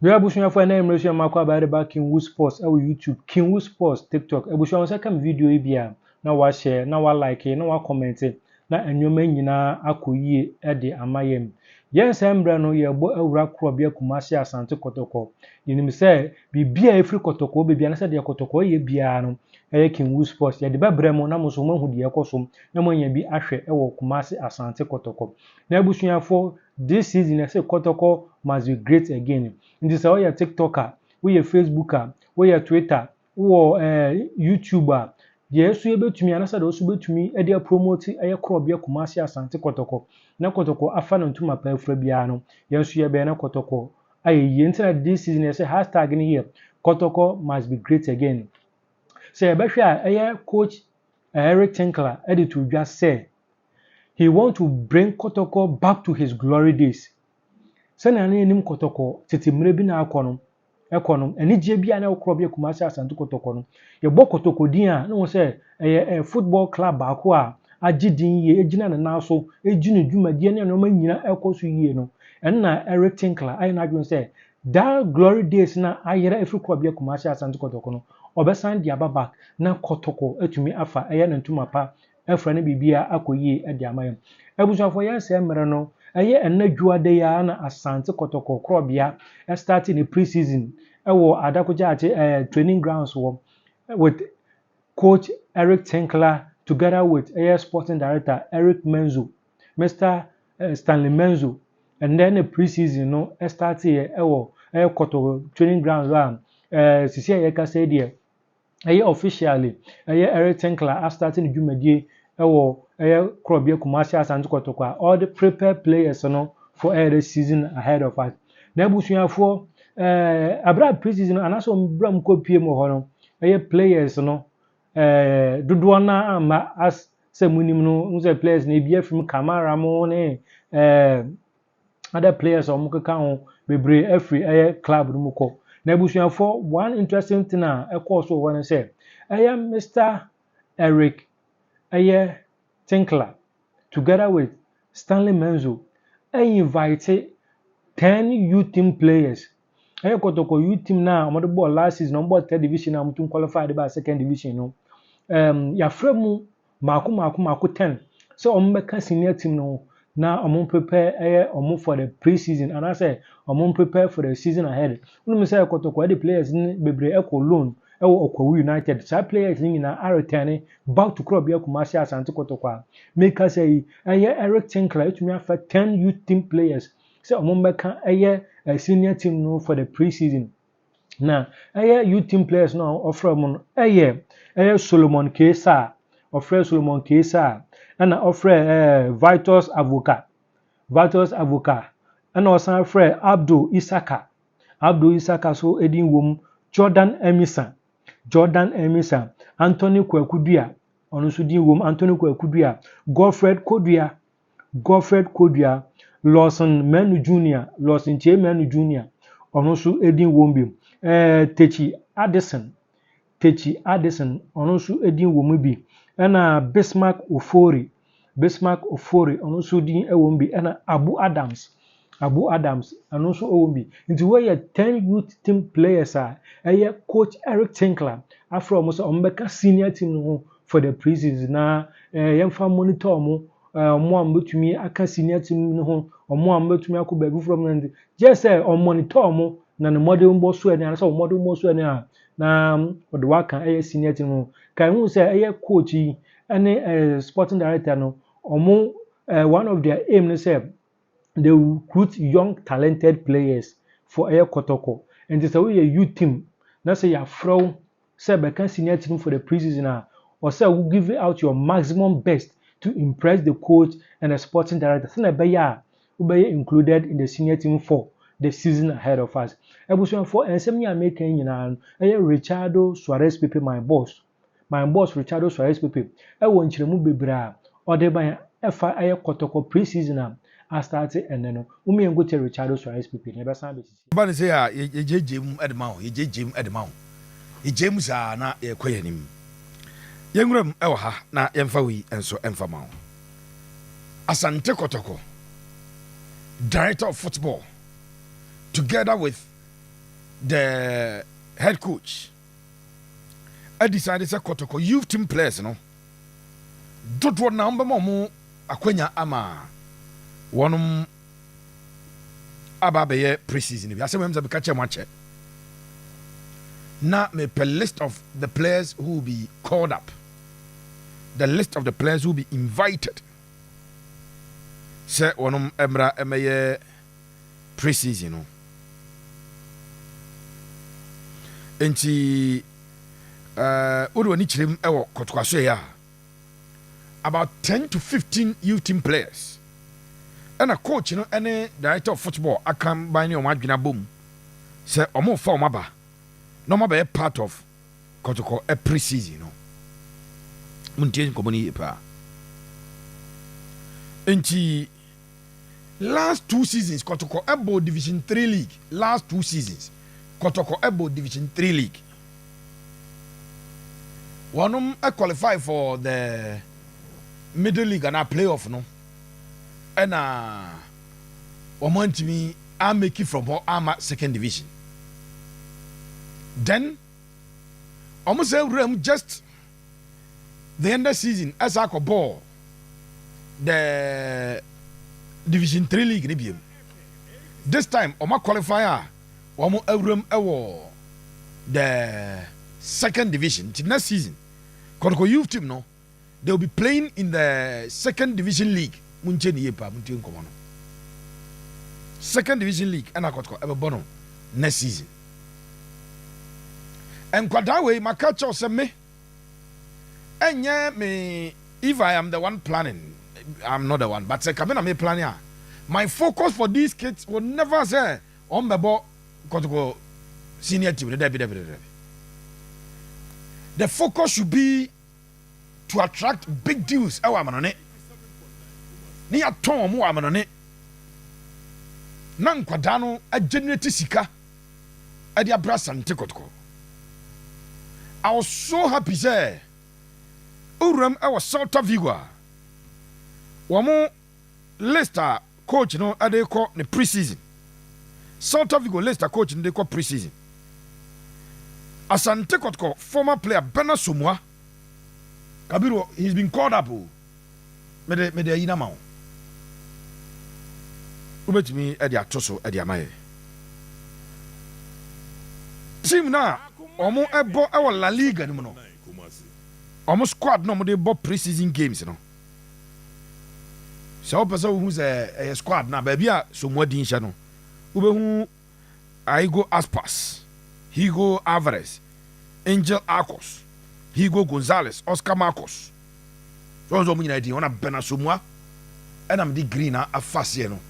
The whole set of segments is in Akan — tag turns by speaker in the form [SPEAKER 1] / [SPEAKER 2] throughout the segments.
[SPEAKER 1] Bia abusuafo, ɛnna mmerɛ so yɛ makɔ abayɛ de ba Kinwu Sports ɛwɔ YouTube, Kinwu Sports TikTok. Abusua, wɔn nsa kam video yi bi a, na wahyɛ, na walike, na wacomment, na nneɛma nyinaa akɔ yie ɛde ama yɛn. Yɛn nsɛm mmerɛ no, yɛbɔ awura korɔbea Kumasi Asante Kɔtɔkɔ. Yɛnim sɛ biribi a ɛfiri Kɔtɔkɔ baabi anasɛ deɛ Kɔtɔkɔ yɛ biara no, ɛyɛ Kinwu Sports yɛde bɛbrɛ mo, na mo nso mo ahu deɛ ɛkɔ so na mo anya bi ahwɛ ɛwɔ Kumasi Asante Kɔtɔkɔ. Na abusuafo, this season ɛsɛ Kɔtɔkɔ must be great again. Nti sɛ woyɛ TikToker, woyɛ Facebooker, woyɛ Twitter, wowɔ YouTube a, deɛ ɛso yɛbɛtumi anasɛ deɛ ɔso bɛtumi de apromote ɛyɛ korɔbea Kumasi Asante Kɔtɔkɔ na Kɔtɔkɔ afa no ntoma pa afura biara no, yɛn nso yɛbɛyɛ na Kɔtɔkɔ ayɛ yie. Nti na this season yɛsɛ hashtag no yɛ "Kɔtɔkɔ must be great again". Sɛ yɛbɛhwɛ a, ɛyɛ Coach Eric Tinkler de to dwa sɛ he want to bring Kɔtɔkɔ back to his glory days. Sɛnea ne yɛnim Kɔtɔkɔ tete mmerɛ bi na akɔ no, ɛkɔ no anigye bi a na ɛwɔ korɔbea Kumasi Asante Kɔtɔkɔ no. Yɛbɔ Kɔtɔkɔ din a, na wɔn sɛ ɛyɛ football club baako a agye din yie, egyina ne nan so, egyi ne dwumadie ne nneɛma nyinaa ɛkɔ so yie no. Ɛno Eric Tinkler ayɛ n'adwene sɛ that glory days na ayerɛ efiri korɔbea Kumasi Asante Kɔtɔkɔ no, ɔbɛsan de aba back na Kɔtɔkɔ atumi afa ɛyɛ ne ntoma pa ɛfra ne biribiara akɔ yie ɛde ama yɛn. Abusuafoɔ, yɛn sɛ mmerɛ no, ɛyɛ ɛnna dwuada yi ara na Asante Kɔtɔkɔ korɔbea ɛstart ne pre-season ɛwɔ Adako Jachie training grounds wɔ with Coach Eric Tinkler together with ɛyɛ sporting director Eric Menzo, Mr Stanley Menzo. Ɛnnɛ ne pre-season no ɛstart yɛ ɛwɔ ɛyɛ Kɔtɔkɔ training grounds a sisi a yɛkasa yi deɛ, ɛyɛ officially ɛyɛ Eric Tinkler astart ne dwumadie ɛwɔ ɛyɛ korɔbea Kumasi Asante Kɔtɔkɔ a ɔde prepare players no for ɛyɛ the season ahead of us. Na abusuafoɔ, abira pre-season no anaasɛ ɔmbra mu kɔ pie mu wɔ hɔ no, ɛyɛ players no dodoɔ naa ama as sɛ mu nim no n sɛ players no ebi afiri mu, Kamara mo ne other players a wɔn keka ho bebree afiri ɛyɛ club no mu kɔ. Na abusuafoɔ, one interesting thing a ɛkɔɔ so wɔ hɔ no sɛ ɛyɛ Mr Eric ɛyɛ Tinkler together with Stanley Menzo ɛinvite 10 youth team players, ɛyɛ Kɔtɔkɔ youth team na wɔde bɔɔ last season, wɔn bɔɔ third division a wɔn tumi qualify de ba second division no. Yɛafrɛ mu mako mako mako 10 sɛ wɔn bɛka senior team no ho na wɔn prepare ɛyɛ wɔn for the pre-season anaasɛ wɔn prepare for the season ahead. Wɔn sɛ Kɔtɔkɔ ɛde players no bebree ɛkɔ loan ɛwɔ Ɔkwawu United. Saa players no nyinaa areturn back to Kurɔbea Kumasi Asante Kɔtɔkɔ a meka sɛ yi, ɛyɛ Eric Tinkler etumi afa 10 youth team players sɛ wɔn bɛka ɛyɛ senior team no for the pre-season. Na ɛyɛ youth team players no a ɔfrɛ mu no, ɛyɛ Solomon Kesa. Ɔfrɛ Solomon Kesa, ɛna ɔfrɛ Vitus Avoka, Vitus Avoka, ɛna ɔsan frɛ Abdul Isaka, Abdul Isaka so edin wɔ mu, Jordan Emisa, Jordan Emisa, Anthony Kwakudua, ɔno nso din wɔ mu, Anthony Kwakudua, Godfred Kodua, Godfred Kodua, Lawson Menu Junior, Lawson Chie Menu Junior, ɔno nso edin wɔ mu bi, Techi Addison, Techi Addison, ɔno nso edin wɔ mu bi, ɛna Bismarck Ofori, Bismarck Ofori, ɔno nso din wɔ mu bi, ɛna Abu Adams, Abu Adams, ɔno nso wɔ mu bi. Nti wɔyɛ 10 youth team players a ɛyɛ Coach Eric Tinkler afrɛ wɔn sɛ wɔn bɛka senior team no ho for the pre-season na yɛmfa monitor wɔn, wɔn a wɔbɛtumi aka senior team no ho, wɔn a wɔbɛtumi akɔ baabi foforɔ mu no gye sɛ ɔmonitor wɔn na ne mmɔdenbɔ so ɛni anaasɛ ɔmmɔdenbɔ so ɛni a, na ɔde waka ɛyɛ senior team no. Ka ehu sɛ ɛyɛ coach yi ɛne sporting director no, wɔn one of their aim ne sɛ they will recruit young talented players for ɛyɛ Kɔtɔkɔ. Nti sɛ woyɛ youth team na sɛ yɛafrɛ wo sɛ bɛka senior team for the pre-season a, ɔsɛ wo give out your maximum best to impress the coach and the sporting director sɛnɛ ɛbɛyɛ a wobɛyɛ included in the senior team for the season ahead of us. Abusuafoɔ, nsɛm yi a meka yi nyinaa no, ɛyɛ Richardo Suarez Pepe, my boss, my boss Richardo Suarez Pepe, ɛwɔ nkyerɛmu bebree a ɔde ban ɛfa ɛyɛ Kɔtɔkɔ pre-season a astart ɛnɛ no. Wɔn yɛn nkote Richardo Suarez Pepe na ɛbɛsan abɛsisi.
[SPEAKER 2] Ba ne sɛ a yɛgyegye mu de ma wo, yɛgyegye mu de ma wo, yɛgye mu saa na yɛkɔ yɛn anim. Yɛnwura mu ɛwɔ ha na yɛmfa wei nso ɛmfa ma wo. Asante Kɔtɔkɔ director of football together with The head coach adecide sɛ Kɔtɔkɔ youth team players no dodoɔ na wɔbɛma wɔn akwanya ama wɔnom aba abɛyɛ pre-season bi. Asɛm sɛ meka kyerɛ mo akyɛ na mepɛ list of the players who will be called up, the list of the players who will be invited sɛ wɔnom mmra mmɛyɛ pre-season no. Nti wode w'ani kyerɛ mu wɔ Kɔtɔkwaso yɛ a, about 10 to 15 youth team players ɛna coach no ne director of football aka ban ne wɔn adwene abom sɛ wɔn fa wɔn aba na wɔn abɛyɛ part of Kɔtɔkɔ pre-season no. Montie nkɔmmɔ no yie paa. Nti last two seasons, Kɔtɔkɔ ɛbɔ Division 3 league. Last two seasons, Kɔtɔkɔ ɛbɔ Division 3 league. Wɔnom qualify for the middle league anaa playoff no, ɛna wɔn antumi amake from hɔ ama second division. Then wɔn sɛ wura mu just the end of season, ɛsɛ akɔ bɔɔl the Division 3 league ne biem. This time wɔn qualify a wɔn awura mu ɛwɔ the second division. Nti next season, Kɔtɔkɔ youth team no, they will be playing in the second division league. Mo nkyɛn ne yie paa, mo ntie nkɔmɔ no. Second division league ɛna Kɔtɔkɔ ɛbɛbɔ no next season. Nkwadaa wei, maka kyɛw sɛ me ɛnyɛ me. If I am the one planning, I'm not the one, but sɛ kame na me planning a, my focus for these kids will never say ɔn bɛbɔ Kɔtɔkɔ senior team no. Dɛbi, dɛbi, dɛbi. The focus should be to attract big deals ɛwɔ amanɔne ne yɛatɔn wɔn wɔ amanɔne na nkwadaa no agenerate sika ɛde abra Asante Kɔtɔkɔ. I was so happy sɛ owuram ɛwɔ Celta Vigo a wɔn list a coach no ɛde kɔ ne pre-season, Celta Vigo list a coach no de kɔ pre-season, Asante Kɔtɔkɔ former player Bernard Somua Kabiru, he's been called up o. Mede ayi nama o, wobɛtumi ɛde ato so ɛde ama yɛ team na ɔmo ɛbɔ ɛwɔ La Liga no mu no, ɔmo squad na ɔmo de bɔ pre-season games no. Sɛ wopɛ sɛ wohu sɛ ɛyɛ squad na baabi a Somua din hyɛ no, wobɛhu Aigo Aspas, Hugo Alvarez, Angel Arcos, Hugo Gonzalez, Oscar Marcos. So wɔn nso wɔn nyinaa din wɔn abɛn Somua ɛna mede green afa aseɛ no.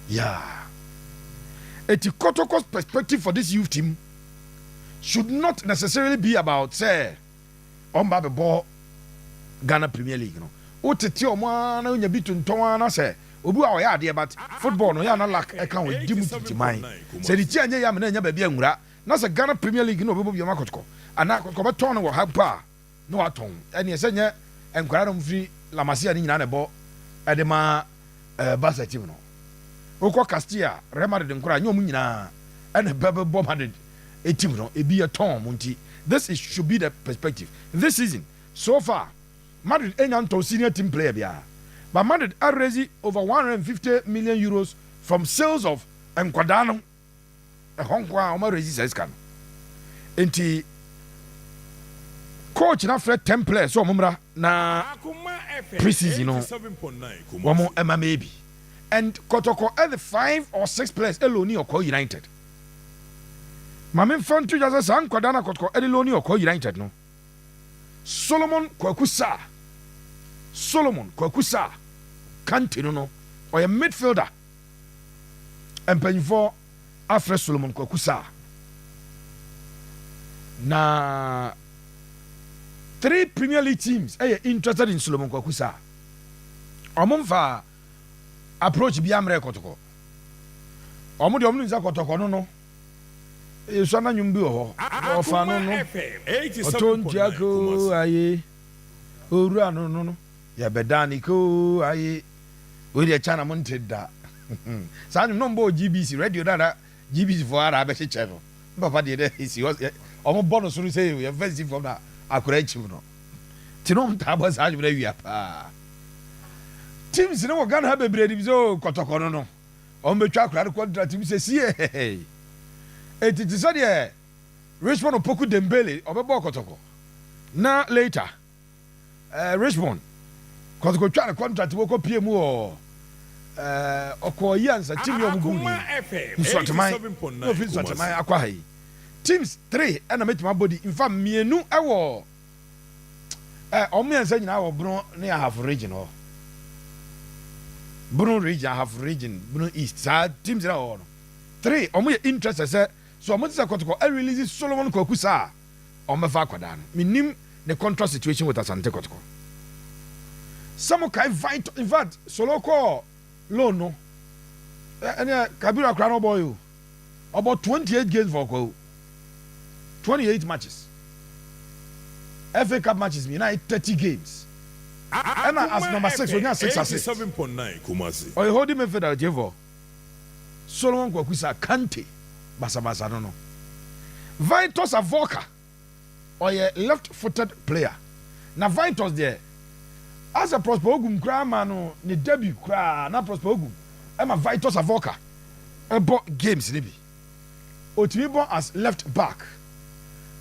[SPEAKER 2] Yeah, eti Kotoko's perspective for this youth team should not necessarily be about sɛ ɔn ba bɛbɔ Ghana Premier League no. Wotete ɔmo ara na onya bi tontɔn ara na sɛ obi a ɔyɛ adeɛ, but football no yɛ ana luck ɛka ho di mu titiman sɛ ne ti anyɛ yɛ ama na anya baabi anwura na sɛ Ghana Premier League na ɔbɛbɔ bi ɔmo Akɔtɔkɔ anaa Akɔtɔkɔ bɛtɔn no wɔ ha mpo a na watɔn. Ɛneɛ sɛ nyɛ nkwadaa no firi La Masia ne nyinaa na ɛbɔ ɛde ma Barca team no. Wokɔ Castilla, Real Madrid nkwadaa nyɛ ɔmo nyinaa ɛna bɛbɛbɔ Madrid team no, ebi yɛ tɔn mo. Nti this is should be the perspective this season. So far, Madrid enya ntɔn senior team player biara, but Madrid already over €150 million from sales of nkwadaa no. Ɛhɔ nko a wɔn arezi sɛ sika no. Nti coach na frɛ 10 players sɛ wɔn mmra na pre-season no wɔn ɛma maybe, and Kɔtɔkɔ ɛde five or six players ɛloan Ɔkɔ United. Maame nfa nto dwa sɛ saa nkwadaa na Kɔtɔkɔ ɛde loan Ɔkɔ United no, Solomon Kwaku Saa, Solomon Kwaku Saa Kante no, ɔyɛ midfielder. Mpanyinfoɔ afrɛ Solomon Kwaku Saa na three Premier League teams ɛyɛ interested in Solomon Kwaku Saa. Ɔmo nfa approach bi amrɛ Kɔtɔkɔ. Ɔmo deɛ, ɔmo nsa Kɔtɔkɔ no esua na nwom bi wɔ hɔ ɔfa no, ɔtɔ ntua ko aye owura no yɛbɛda ne ko aye. Wei deɛ, China mo nte da saa nwom no mbɔ GBC radio dada. GBC foɔ ara abɛhyekyɛ no. Me papa deɛ dɛ esi hɔ, ɔmo bɔ no soro sɛ yɛmfa nsi fam na akora akyim no. Nti na ɔmo taa bɔ saa nnwom no awia paa. Teams no wɔ Ghana ha bebree nim sɛ oh kɔtɔkɔ no no, ɔmo bɛtwa akora no contract mu sɛ sie. Enti te sɛ deɛ Richmond Opoku Dembele ɔbɛbɔɔ kɔtɔkɔ na later Eh, Richmond kɔtɔkɔ twa ne contract wɔ kɔ pie mu wɔ eh, ɔkɔ yi ansa team yi ɔmo gu ne Nsuateman na ofi Nsuateman akɔ ha yi. Teams three ɛna mɛtumi abɔ di nfa mmienu ɛwɔ eh, ɔmo mmiɛnsa nyinaa wɔ Bono ne Ahafo region hɔ. Bono region, Ahafo region, Bono East saa teams na ɛwɔ hɔ no. Three ɔmo yɛ interested sɛ so ɔmo te sɛ kɔtɔkɔ ɛrelease Solomon Kwaku saa. Ɔmmɛfa akwadaa no. Mennim ne contract situation with Asante Kotoko. Sɛ mo kae Vitor, in fact Solo kɔɔ loan no, ɛneɛ Kabiru akwadaa no ɔbɔɔ yi o. Ɔbɔ 28 games for Kwahu. 28 matches. FA Cup matches mmienu ayɛ 30 games. Ɛna as number 6 onya 6 assists. Ɔyɛ holding midfielder ɔtiefo. Solomon Kwaku Sah Kante basabasa no no. Vitus Avoka, ɔyɛ left footed player. Na Vitus deɛ, asɛ Prosper Ogum koraa maa no ne debut koraa na Prosper Ogum ma Vitus Avoka bɔ games no bi. Otumi bɔ as left back,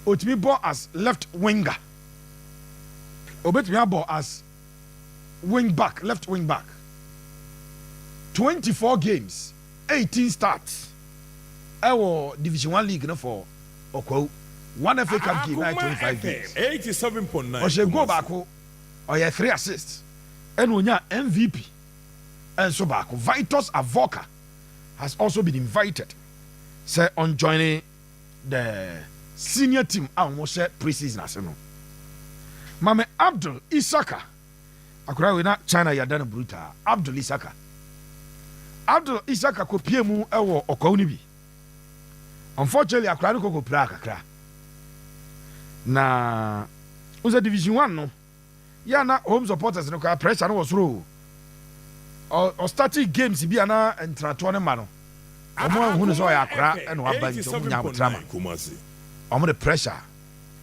[SPEAKER 2] otumi bɔ as left winger, obetumi abɔ as wing back, left wing back. 24 games, 18 starts ɛwɔ Division One League no for Ɔkwawu. One FA Cup game na ayɛ 25 games. Ɔhyɛ goal baako, ɔyɛ 3 assists, ɛna onya MVP nso baako. Vitus Avoka has also been invited sɛ ɔnjoin the senior team a wɔhyɛ pre-season ase no. Mame Abdul Isaka, akwadaa wei na China yɛada no brutal. Abdul Isaka. Abdul Isaka kɔpie mu wɔ ɔkwaw no bi. Unfortunately akwadaa no kɔkɔ pira kakra. Na wo sɛ Division 1 no yɛ na home supporters no koraa pressure no wɔ soro o. Ɔstarting games bi a na ntratoɔ no ma no. Wɔn anhu no sɛ ɔyɛ akora na waba nti wɔn nya abotra ma. Wɔn de pressure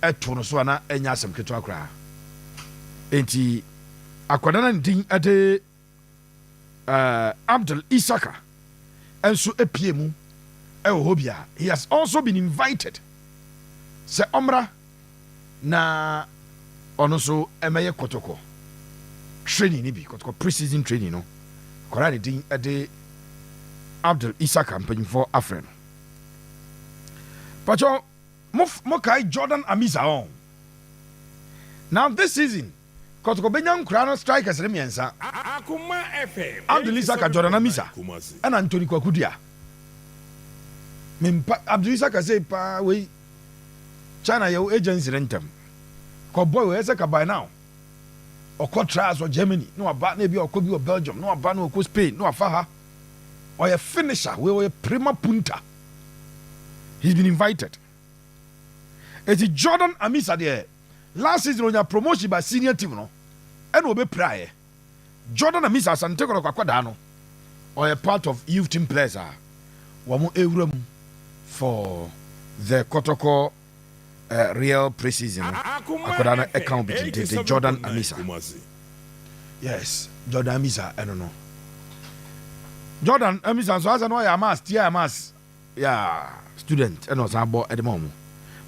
[SPEAKER 2] ɛto no so a na ɛnyɛ asɛm ketewa koraa. Enti akwadaa no ne din de Abdul Isaka nso apue mu ɛwɔ hɔ bia. He has also been invited sɛ ɔmmra na ɔno nso ɛmɛyɛ kɔtɔkɔ training no bi, kɔtɔkɔ pre-season training no. Akwadaa ne din de Abdul Isaka, mpanyinfoɔ afrɛ no. Patro, mo mo kae Jordan Amisa ɔn. Now this season kɔtɔkɔ bɛnya nkura no strikers ne mmiɛnsa. Abdul Isaka, Jordan Amisa ɛna Anthony Kwaku Dua. Mempa Abdul Isaka sɛ paa wei China yɛ agency ne ntɛm. Kɔ boy wei ɛsɛ ka by now. Ɔkɔ trials wɔ Germany na waba, na ebi ɔkɔ bi wɔ Belgium na waba, na ɔkɔ Spain na wafa ha. Ɔyɛ finisher wei, ɔyɛ prima punta. He's been invited. Eti Jordan Amisa deɛ, last season onya promotion by senior team no ɛna ɔbɛpiraeɛ. Jordan Amisa, Asante Kɔtɔkɔ akwadaa no, ɔyɛ part of youth team players a wɔn ewura mu for the Kɔtɔkɔ real pre-season no. Akwadaa no ɛka ho bi tententen, Jordan Amisa. Yes, Jordan Amisa ɛno no. Jordan Amisa nso asa no ɔyɛ Amas tia Amas yeah, student ɛna ɔsan bɔ ɛde ma ɔmo.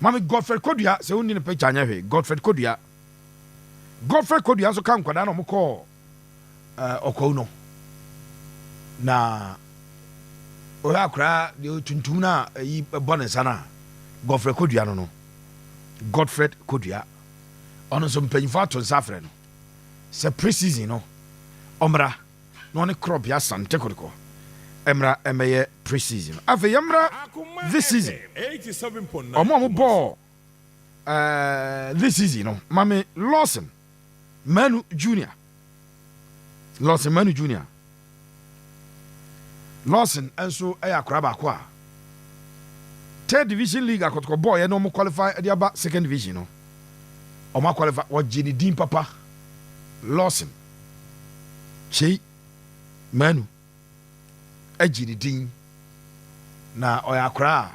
[SPEAKER 2] Mami Godfred Kodua, sɛ wonni ne picture anyɛ hwee. Godfred Kodua, Godfred Kodua nso ka nkwadaa na ɔmo kɔɔ ɔkɔw no na ɔyɛ akwadaa deɛ tuntum na ɛyi bɔ ne nsa na Godfred Kodua no. Godfred Kodua ɔno nso mpanyinfoɔ ato nsa afrɛ no sɛ pre-season no ɔmmra na ɔne korɔbea Asante Kotoko mmra mmɛyɛ pre-season. Afei yɛmmra this season, ɔmo a ɔmo bɔɔ this season no. Mame Lawson Manu Junior, Lawson Manu Junior, Lawson nso yɛ akora baako a third division league akɔtɔkɔ bɔɔl yɛ na ɔmo qualify de aba second division no, ɔmo aqualify, wɔgye ne din papa. Lawson Kyei Manu agye ne din. Na ɔyɛ akora a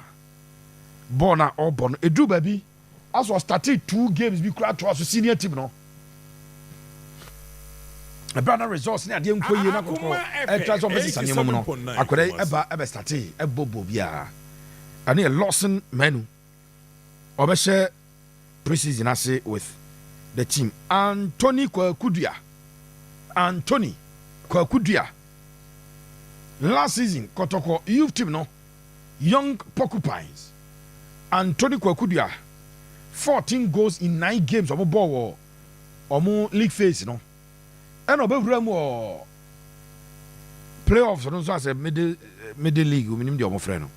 [SPEAKER 2] bɔɔl no a ɔrebɔ no, ɛduru baabi asɛ ɔstartee two games bi koraa toa so senior team no. Ɛberɛ a na results ne adeɛ nkɔ yie na kɔtɔkɔ ɛtra sɛ ɔbɛsesa nneɛma mu no, akwadaa yi ɛba ɛbɛstartee ɛbɔ bɔɔl biara. Ɛno yɛ Lawson Manu. Ɔbɛhyɛ pre-season ase with the team. Anthony Kwaku Dua. Anthony Kwaku Dua. Last season Kɔtɔkɔ youth team no, Young Porcupines. Anthony Kwaku Dua, 14 goals in 9 games ɔmo bɔɔ wɔ ɔmo league phase no. Ɛna ɔbɛwura mu wɔ playoffs no nso asɛ middle league, ominim deɛ ɔmo frɛ no.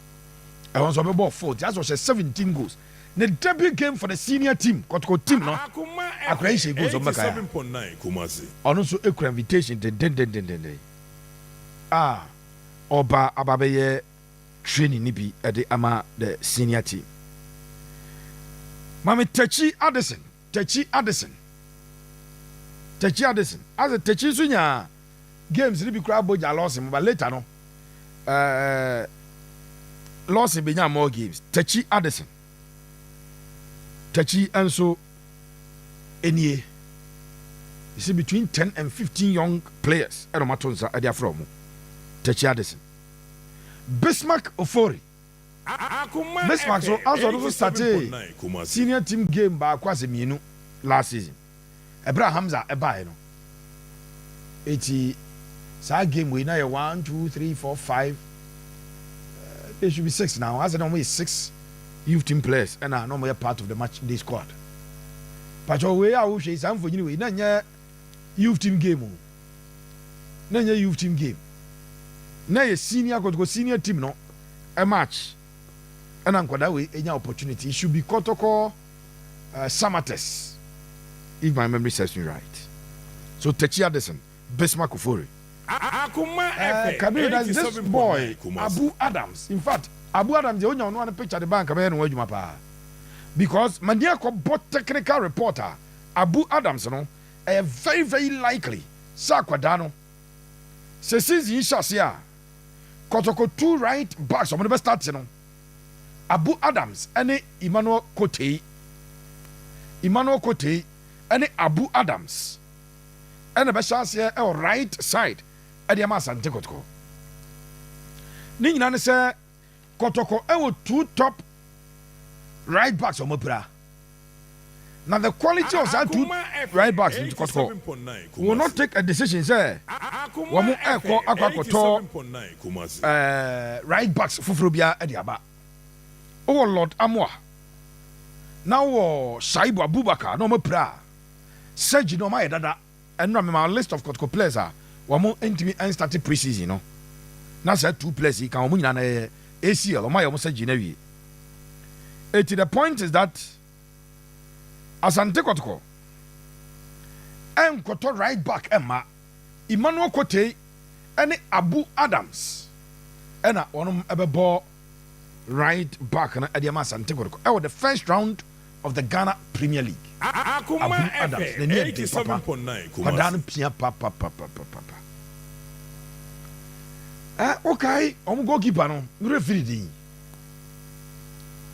[SPEAKER 2] Ɛwɔ nso ɔbɛbɔ 40, asɛ ɔhyɛ 17 goals. Ne debut game for the senior team, Kɔtɔkɔ team no, akora yi hyɛ goals ɔmo bɛka ya. Ɔno nso ekura invitation dendendendenden a ɔba aba bɛyɛ training ni bi ɛde ama the senior team. Maame Tachi Addison, Tachi Addison, Tachi Addison asɛ Tachi nso nya games ni bi koraa bɔ gya Lawson, but later no Lawson bɛ nya more games. Tachi Addison, Tachi nso nie. You see, between 10 and 15 young players ɛna ɔmo ato nsa ɛde afrɛ ɔmo. Tachi Addison, Bismarck Ofori. Bismarck so asɔ ɔno nso startee senior team game baako asɛ mmienu last season ɛbrɛ Hamza ɛbaeɛ no. Eti saa game wei na yɛ one, two, three, four, five, they should be six now. Asɛ na wɔn yɛ six youth team players ɛna na wɔn yɛ part of the match day squad. Patro wei a wohwɛ yi, saa mfonyin wei na nyɛ youth team game o, na nyɛ youth team game, na yɛ senior Kotoko senior team no ɛ match ɛna nkwadaa wei enya opportunity. It should be Kotoko Samates, if my memory serves me right. So Techi Addison, Bismarck Ofori. Kabiru, that's this boy Abu Adams. In fact, Abu Adams deɛ, onya ɔno ano picture de bank bɛyɛ ne ho adwuma paa because mani akɔbɔ technical reporter. Abu Adams no, ɛyɛ very very likely sɛ akwadaa no sɛ season yi hyɛ ase a, Kɔtɔkɔ two right backs ɔmo de bɛ start no, Abu Adams ɛne Emmanuel Kotei. Emmanuel Kotei ɛne Abu Adams ɛna bɛhyɛ aseɛ ɛwɔ right side ɛde ama Asante Kɔtɔkɔ. Ne nyinaa ne sɛ Kɔtɔkɔ ɛwɔ two top right backs ɔmo apira na the quality of saa two right backs nti Kɔtɔkɔ will not take a decision sɛ wɔn ɛkɔ akɔtɔ right backs foforɔ biara ɛde aba. Wowɔ Lord Amoa na wowɔ Shaibu Abubakar na wɔn apira a surgery na wɔn ayɛ dada. Ɛnura mema list of Kɔtɔkɔ players a wɔn ntumi nstart pre-season no, na saa two players yi ka wɔn nyinaa na yɛ ACL, wɔn ayɛ wɔn surgery na wie. Eti the point is that Asante Kɔtɔkɔ ɛnkɔtɔ right back ɛma Emmanuel Kotei ɛne Abu Adams ɛna wɔn ɛbɛbɔ right back no ɛde ama Asante Kɔtɔkɔ ɛwɔ the first round of the Ghana Premier League. Abu Adams n'ani yɛ den papa, kwadaa no pia papapapapa. Ɛ okae wɔn goalkeeper no, mmerɛ firi din,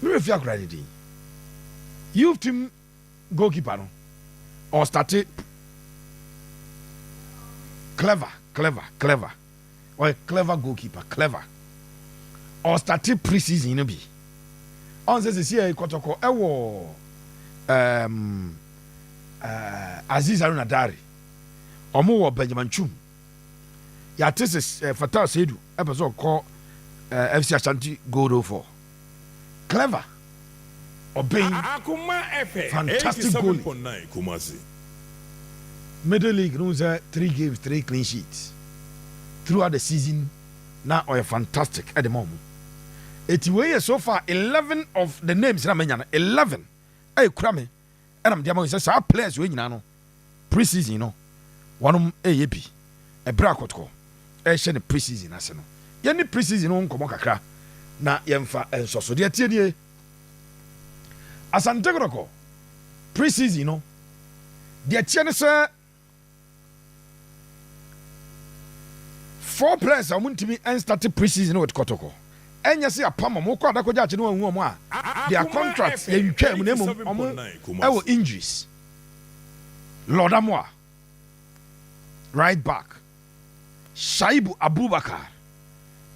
[SPEAKER 2] mmerɛ fi akora ne din, youth team goalkeeper no ɔstart. Clever, clever, clever, ɔyɛ clever goalkeeper, clever. Ɔstart pre-season no bi. Ɔn sɛ sisi yɛ Kɔtɔkɔ ɛwɔ Aziz Aruna Dare, ɔmo wɔ Benjamin Chum, yàtɛ sɛ Fatah Seidu ɛpɛ sɛ ɔkɔ FC Ashanti Gold 04. Clever ɔbɛn fantastic goalie. Middle league no sɛ three games, three clean sheets throughout the season na ɔyɛ fantastic ɛde ma ɔmo. Eti wei yɛ so far 11 of the names na menya no, 11 ɛyɛ kura me ɛna mede ama sɛ saa players wei nyinaa no, pre-season no wɔnom ɛyɛ bi. Ɛberɛ akɔtɔkɔ ɛhyɛ ne pre-season ase no, yɛne pre-season no nkɔmmɔ kakra na yɛmfa nsɔ so. Deɛ tie nie, Asante Kɔtɔkɔ pre-season no, deɛ tie ne sɛ four players a wɔn ntumi nstart pre-season with Kɔtɔkɔ. Ɛnyɛ sɛ yɛapam wɔn, wokɔ Adako Jachie na wɔanhu wɔn a, their contract yɛntwaa mu na mmom wɔn wɔ injuries. Lord Amoah, right back, Shaibu Abubakar,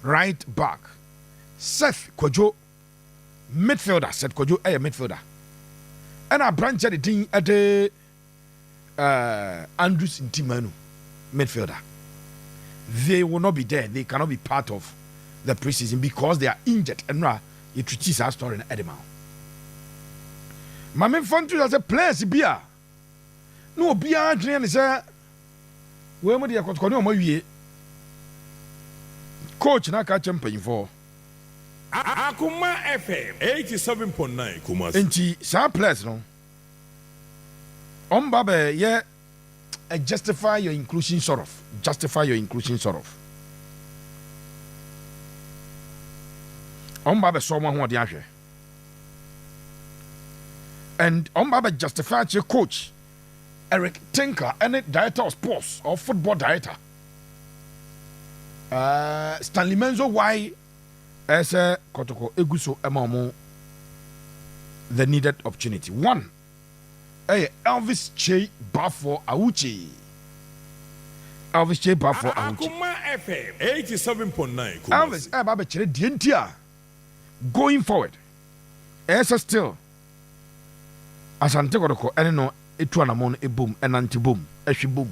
[SPEAKER 2] right back, Seth Kwadwo, midfielder, Seth Kwadwo yɛ midfielder, ɛna aberanteɛ de din de Andrews Ntimanu, midfielder. They will not be there, they cannot be part of the preseason because they are injured. Ɛnora yɛtuti saa story no ɛde ma wo. Ma memfa nto sɛ players bi a na obiara dwene ne sɛ wei mu deɛ Kɔtɔkɔ ne ɔmo awie, coach na aka kyerɛ mpanyinfoɔ.
[SPEAKER 3] Akuma FM 87.9 Kumasi.
[SPEAKER 2] Nti saa players no, ɔmo ba bɛ yɛ a justify your inclusion, sort of justify your inclusion, sort of ɔmo ba bɛ sɔ ɔmo ahoɔden ahwɛ and ɔmo ba bɛ justify kyerɛ coach Eric Tinkler ɛne director of sports or football director Stanley Menzo why ɛsɛ Kɔtɔkɔ egu so ɛma ɔmo the needed opportunity. One ɛyɛ Elvis Che Bafo Awuche, Elvis Che Bafo Awuche.
[SPEAKER 3] Akuma FM 87.9 Kumasi.
[SPEAKER 2] Elvis ɛba abɛkyerɛ deɛ nti a going forward ɛsɛ still Asante Kɔtɔkɔ ɛne no etu anamɔ no ebom, ɛnante bom, ɛhwe bom.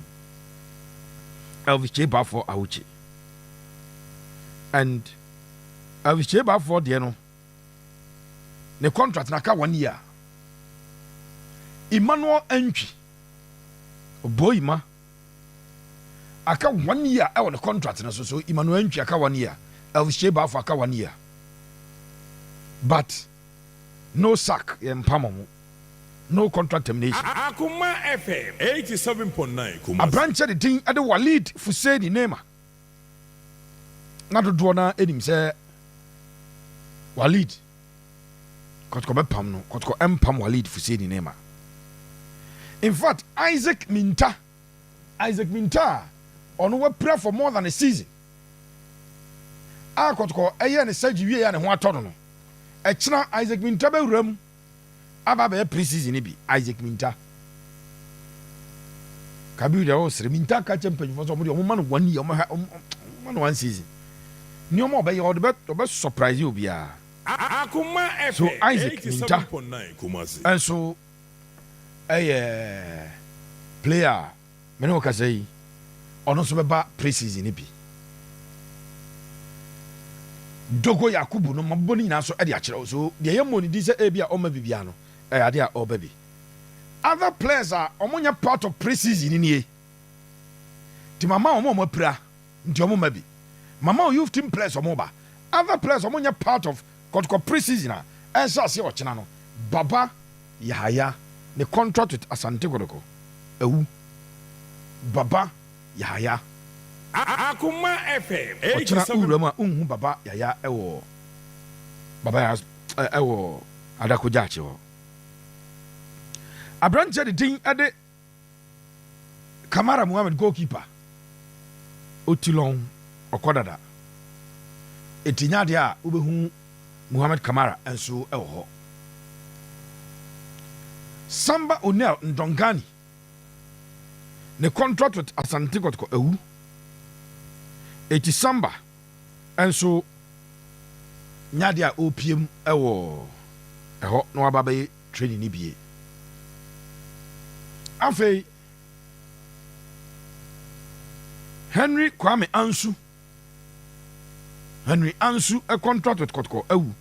[SPEAKER 2] Elvis Che Bafo Awuche, and Elvis Che Bafo deɛ no, ne contract na aka one year. Emmanuel Antwi Oboyima aka one year ɛwɔ ne contract no so. So Emmanuel Antwi aka one year, Elvis Che Bafo aka one year, but no sack, yɛn mpam ɔmo, no contract termination.
[SPEAKER 3] Akuma FM 87.9 Kumasi.
[SPEAKER 2] Aberanteɛ de din ɛde Walid Fuseni Nema, na dodoɔ no anim sɛ Walid, Kɔtɔkɔ bɛpam no. Kɔtɔkɔ ɛmpam Walid Fuseni Nema. In fact, Isaac Minta, Isaac Minta a ɔno wapira for more than a season a Kɔtɔkɔ ɛyɛ ne surgery wie a ne ho atɔ no, ɛkyena Isaac Minta bɛwura mu aba abɛyɛ pre-season bi. Isaac Minta, Kabiru deɛ ɔsere Minta ka kyɛ mpanyinfoɔ sɛ ɔmo deɛ ɔmo ma no one year, ɔmo ha ɔmo ma no one season, nneɛma ɔbɛyɛ, ɔde bɛ ɔbɛ surprise obiara.
[SPEAKER 3] Akuma FM
[SPEAKER 2] So, Isaac Minta
[SPEAKER 3] 87.9 Kumasi.
[SPEAKER 2] Ɛnso ɛyɛ player a mene wo kasa yi, ɔno nso bɛba pre-season bi. Dogo Yakubu no, mabobɔ no nyinaa nso ɛde akyerɛ wo. So deɛ yɛ mmɔ ne din sɛ ebi a ɔma bibia no, ɛyɛ adeɛ a ɔba bi. Other players a ɔmo nyɛ part of pre-season nie, nti mama ɔmo a ɔmo apira nti ɔmo ma bi, mama youth team players ɔmo ba. Other players ɔmo nyɛ part of Kɔtɔkɔ pre-season a ɛnhyɛ aseɛ ɔkyena no: Baba Yahaya, ne contract with Asante Kɔtɔkɔ awu. Baba Yahaya.
[SPEAKER 3] Akuma FM
[SPEAKER 2] Ɔkyena
[SPEAKER 3] 87
[SPEAKER 2] wura mu a nhu Baba Yaya ɛwɔ Baba Yaya ɛwɔ Adako Gyaakye hɔ. Aberanteɛ de din ɛde Kamara Muhammed, goalkeeper, otilɔn ɔkɔ dada, eti nya adeɛ a wobɛhu Muhammed Kamara nso ɛwɔ hɔ. Samba Onel Ndongani, ne contract with Asante Kɔtɔkɔ awu, eti Samba nso nya adeɛ a ɔrepiem ɛwɔ ɛhɔ na waba bɛyɛ training ni bie. Afei Henry Kwame Ansu, Henry Ansu a contract with Kɔtɔkɔ awu,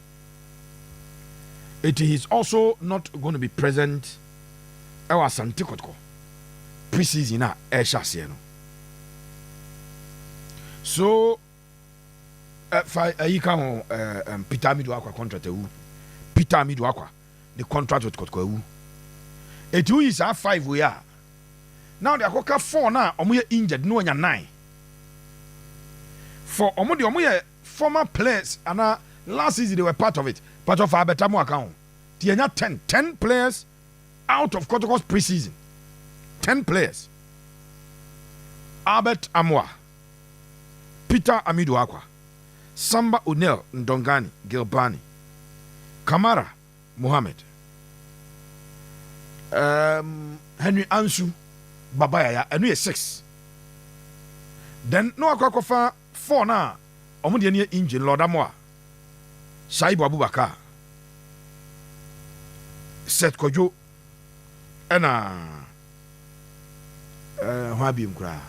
[SPEAKER 2] eti he is also not going to be present ɛwɔ Asante Kɔtɔkɔ pre-season a ɛrehyɛ aseɛ no. So fa ayi ka ho, Peter Amidu Akwa contract awu. Peter Amidu Akwa ne contract with Kɔtɔkɔ awu, eti woyi saa five wei a, na ɔde akɔka four na ɔmo yɛ injured na wɔnya nine for ɔmo deɛ ɔmo yɛ former players ana last season they were part of it. Part of abɛta mu aka ho ti yɛnya 10, 10 players out of Kɔtɔkɔ's pre-season. 10 players: Albert Amoa, Peter Amidu Akwa, Samba O'Neil Ndongani Gilbani, Kamara Mohammed, Henry Ansu Babayaya, ɛno yɛ six. Then na wakɔ akɔfa four na ɔmo deɛ no yɛ engine Lɔdamoa, Shaibu Abubakar, Seth Kwadwo, ɛna ho abiem koraa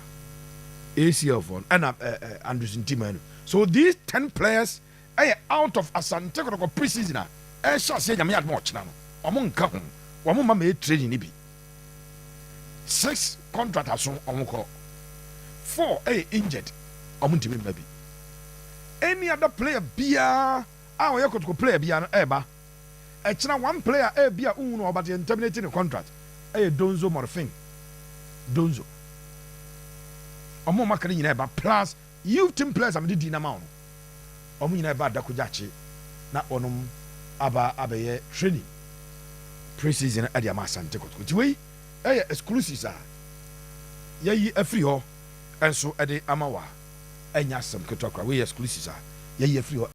[SPEAKER 2] ACL foɔ no, ɛna Andrews Ntimanu. So these 10 players ɛyɛ out of Asante Kɔtɔkɔ pre-season a ɛhyɛ aseɛ Nyame adom a ɔkyena no. Ɔmo nka ho, wɔn ma mɛ training ni bi. Six contract aso, ɔmo kɔ. Four ɛyɛ injured, ɔmo ntumi mma bi. Any other player biara a ɔyɛ Kɔtɔkɔ player biara no ɛɛba ɛkyina. One player ɛɛbi a nhun no ɔba te terminate ne contract, ɛyɛ Donzo Morfin Donzo. Ɔmo ɔmo aka ne nyinaa ɛba, plus youth team players a mede di nama no, ɔmo nyinaa ɛba Adako Gyakye na ɔnom aba abɛyɛ training pre-season ɛde ama Asante Kɔtɔkɔ. Nti wei ɛyɛ exclusives a yɛyi afiri hɔ ɛnso ɛde ama wa. Ɛnyɛ asɛm ketewa koraa. Wei yɛ exclusives a yɛyi afiri hɔ.